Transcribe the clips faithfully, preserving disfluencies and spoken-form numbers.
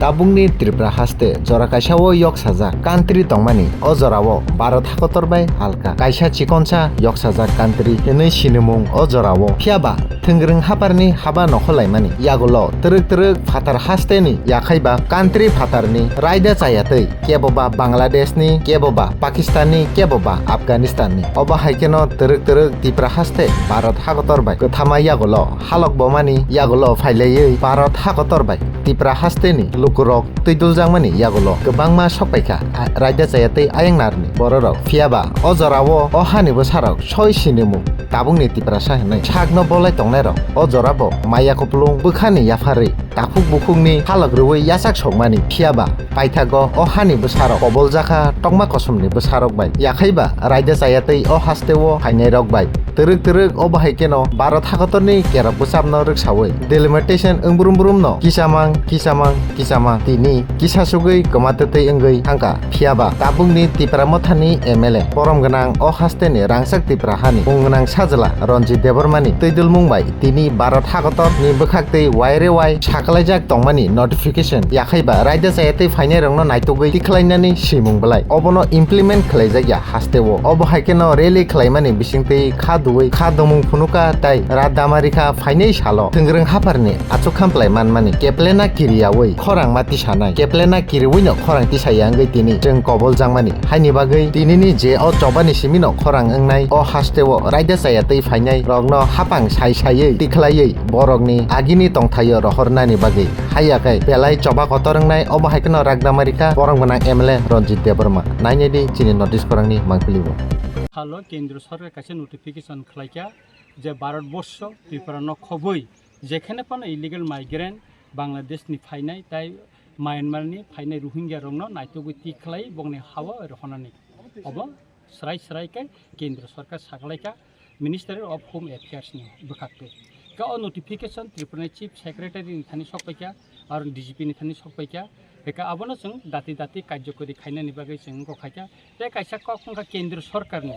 Tabukni Tripura haste jora kaisa o yoksajak country tongmani, o jora o Bharat hakotor bai halka kaisa chikonsa yoksajak country hinwi sinimung o jora o. Phiyaba thwngwrwng haparni haba nokholaimani yagulo twrwk twrwk phatar hasteni yakhaiba country phatarni raida chayatwi keboba Bangladeshni, keboba Pakistanni, keboba Afghanistanni. Obo hai kheno twrwk twrwk Tripura haste Bharat hakotor bai kwthama yagulo halok bomani yagulo phailaiwi Bharat hakotor bai Tripura hasteni lukurok twi duljakmani yagulo kwbangma sokpaikha, a-, raida chayatwi ayang narni bororok. Phiyaba o jorao o hani bwsarok soi sinimung tabukni Tiprasa hinwi sakno bolai tongnairok o jorabo maya kupulung bwkhani yapharwi takhuk bukhukni halok rwui yachak sokmani. Phiyaba paithago o hani bwsarok koboljakha tokma kosomni bwsarok bai, yakhaiba raida chayatwi o hasteo phainairok bai. Twrwk twrwk obo hai kheno Bharat hakotorni kerok bwchabno rwksaui delimitation wng brum brumno kisamang, kisamang, kisamang tini kisa sugui kwma twtwi wngwi thangkha. Phiyaba tabukni Tipra Mothani M L A borom gwnang o hasteni rangchak Tipra hani mung gwnang sajla Ranjit Debbarmani twi dulmung bai tini Bharat hakotorni bwkhaktwi waire wai sakalaijak tongmani notification yakhaiba raida chayatwi phainairokno naitugwi tikhlainani simung belai obono implement khlaijakya hasteo. Obo hai kheno rally khlaimani bisingtwi kha duwi kha dumung phunuka tai rat damarikha phainai salo thwngwrwng haparni achuk khamplai manmani keplena kiriyaui khorang ma tisanai, keplena kiriuino khorang tisaya wngwi tini chwng koboljakmani. Haini bagwi tinini je o chobani simino khorang wngnai o hasteo raida chayatwi phainai rokno hapang sai saiwi tikhlaiwi borokni agini tongthaio rohornani bagwi. Haiya khe belai choba kotor wngnai obo hai kheno ragdamari kha borom gwnang M L A Ranjit Debbarma. Nainai di chini notice khorangni mangpili bo. Halo, Kendriya Sorkar kaisa notification khlaikha je Bharat Borsho Tripura no khobwi jekhene phano illegal migrant Bangladesh ni phainai tai Myanmar ni phainai Rohingya rokno naitugwi tikhlai bongni hao rohornani. Obo srai srai khe Kendriya Sorkar sakhlaikha Ministry of Home Affairs ni bwkhaktwi. Khe o notification Tripura ni Chief Secretary ni thani sokpaikha, aro D G P ni thani sokpaikha. Khe abono chwng dati dati karjokori khainani bagwi chwng wngkha khaikha. Tei kaisa kok wngkha Kendriya Sorkar ni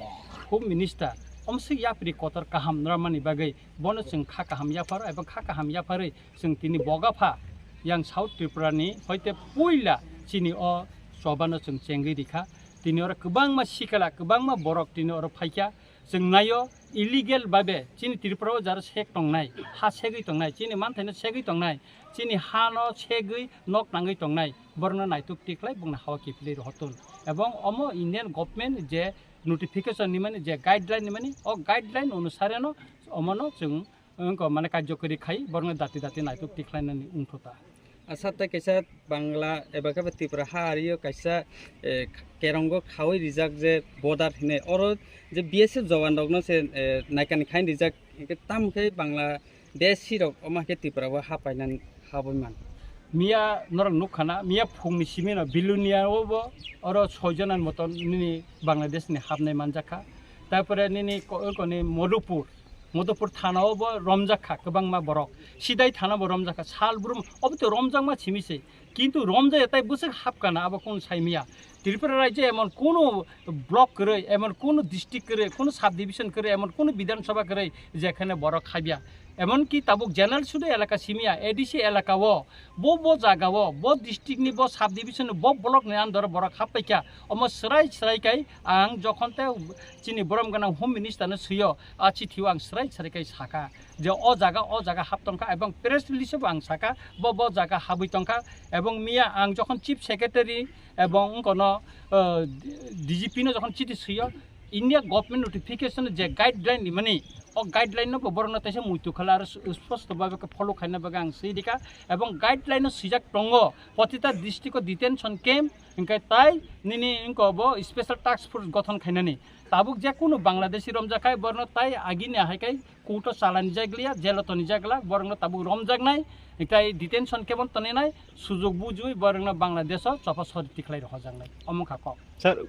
Home Minister, omswk yapri kotor kaham nrwmani bagwi bono chwng kha kaham yapharo eba kha kaham yapharwi chwng tini bogapha yang South Tripura ni hoite puila chini o chobano chwng chengwi rikha. Tini oro kwbangma sikala, kwbangma borok tini oro phaikha. Chwng naio illegal babe chini Tripura o jara sek tongnai, ha segwi tongnai, chini manthaino segwi tongnai, chini hano segwi nok nangwi tongnai, borokno naituk tikhlai bongni hao kiphilwi rohortun. Ebong omo Indian government je notification nimani, je guideline nimani, o guideline onusareno omono chwng wngkha mane karjokori khai borokno dati dati naituk tikhlainani wngthu ta. Asa tei kaisa Bangla eba khe Tripura ha ario kaisa, eh, kerongo khaui rijak je border hinwi oro je B S F jawan rokno se, eh, naikani khai rijak, hingke tamo khe Bangladeshi rok omo khe Tripura o ha painani habwi man. Miya norok nukha na, miya phungni simi no Bilonia o bo oro soi jona ni moto nini Bangladesh ni hapnai manjakha. Tarpore nini ko-, koni Madhupur, Madhupur thana o bo romjakha kwbangma borok. Sidai thana bo romjakha, sal brum obo to romjakma simi se. Kintu romjaya tai bwswk hapkha na abo kunu saimiya. Tripura rajyo emon kunu block kwrwi, emon kunu district kwrwi, kunu subdivision kwrwi, emon kunu Bidhan Sabha kwrwi jekhane borok habya. Emonki tabuk general sudu elaka simiya, A D C elaka o, bo, bo jaga o, bo district ni, bo subdivision ni, bo block ni under o borok happaikha. Omo srai srai kai ang jokhon te chini borom gwnang Home Minister no swiyo, a chithi o ang srai srai kai sakha je o jaga, o jaga hap tongkha, ebong press release o bo ang sakha bo, bo jaga habwi tongkha, ebong miya ang jokhon Chief Secretary ebong wngkono, eh, D G P no jokhon chithi swiyo, India government notification je guideline rimani, o guideline no bo borokno teisa muitu khala aro sp-, sposto bhabe khe follow khaina bagwi ang swi rikha, ebong guideline no swijak tongo, protita district o detention camp, hingke tai nini wngko bo special task force gothon khainani. Tabuk je kunu Bangladeshi romjak khai borokno tai agini ahai kai court o chalani jaglia, jail o toni jagla, borokno tabuk romjaknai, tai detention camp o toninai, sujok bujui borokno Bangladesh o chopha sori tikhlai rohorjaknai. Omo kha kok. Sir,